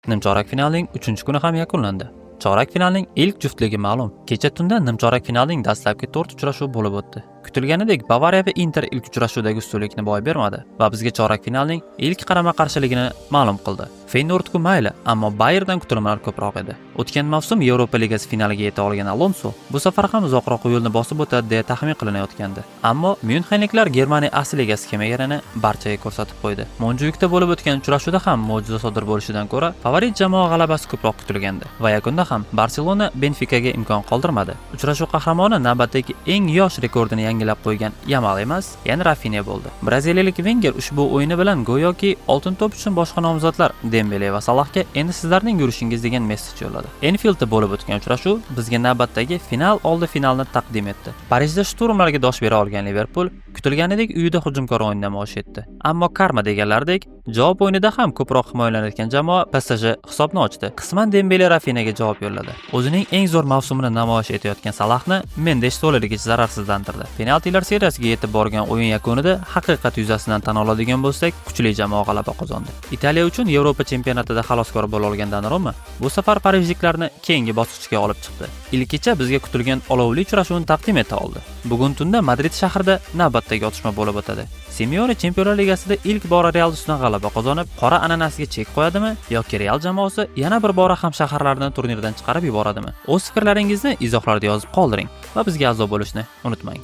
Nimchorak finalning 3-kuni ham yakunlandi. Chorak finalning ilk juftligi ma'lum. Kecha tunda nimchorak finalning dastlabki 4 uchrashuvi bo'lib o'tdi. Kutilganidek, Bavariya va Inter ilk uchrashuvdagi ustunlikni boy bermadi va bizga chorak finalning ilk qarama-qarshiligini ma'lum qildi. Feyenoord-ku mayli, ammo Bayerndan kutilmalar ko'proq edi. O'tgan mavsum Yevropa Ligasi finaliga yeta olgan Alonso bu safar ham uzoqroq yo'lni bosib o'tadi deya taxmin qilinayotgandi. Ammo Myunxenliklar Germaniya A ligasi kim ekanini barchaga ko'rsatib qo'ydi. Monjuikda bo'lib o'tgan uchrashuvda ham mo'jiza sodir bo'lishidan ko'ra favorit jamoa g'alabasi ko'proq kutilgandi va yakunda ham Barselona Benfikaga imkon qoldirmadi. Uchrashuv qahramoni navbatdagi eng yosh rekordini yangilab qo'ygan Yamal emas, ya'ni Rafinha bo'ldi. Braziliyalik Venger ushbu o'yini bilan go'yoki oltin to'p uchun boshqa nomzodlar Dembele va Salohga endi sizlarning yurishingiz degan messej yo'lladi. Enfieldda bo'lib o'tgan uchrashuv bizga navbatdagi final oldi finalni taqdim etdi. Parijda shturmlarga dosh bera olgan Liverpul kutilganidek uyida hujumkor o'yin namoyish etdi. Ammo karma deganlaridek, javob o'yinida ham ko'proq himoyalanayotgan jamoa PSG hisobni ochdi. Qisman Dembele Rafinhaga javob yo'lladi. O'zining eng zo'r mavsumini namoyish etayotgan Salohni Mendes to'laligicha zararsizlantirdi. Penaltilar seriyasiga yetib borgan o'yin yakunida haqiqat yuzasidan tan oladigan bo'lsak, kuchli jamoa g'alaba qozondi. Italiya uchun Yevropa chempionatida xaloskor bo'la olgan Donnarumma bu safar parijliklarni keyingi bosqichga olib chiqdi. Ilkicha bizga kutilgan olovli uchrashuvni taqdim eta oldi. Bugun tunda Madrid shahrida navbatdagi otishma bo'lib o'tadi. Simeone Chempionlar Ligasida ilk bora Real ustidan g'alaba qozonib, qora an'anasiga chek qo'yadimi yoki Real jamoasi yana bir bora hamshaharlarini turnirdan chiqarib yuboradimi? O'z fikrlaringizni izohlarda yozib qoldiring va bizga a'zo bo'lishni unutmang.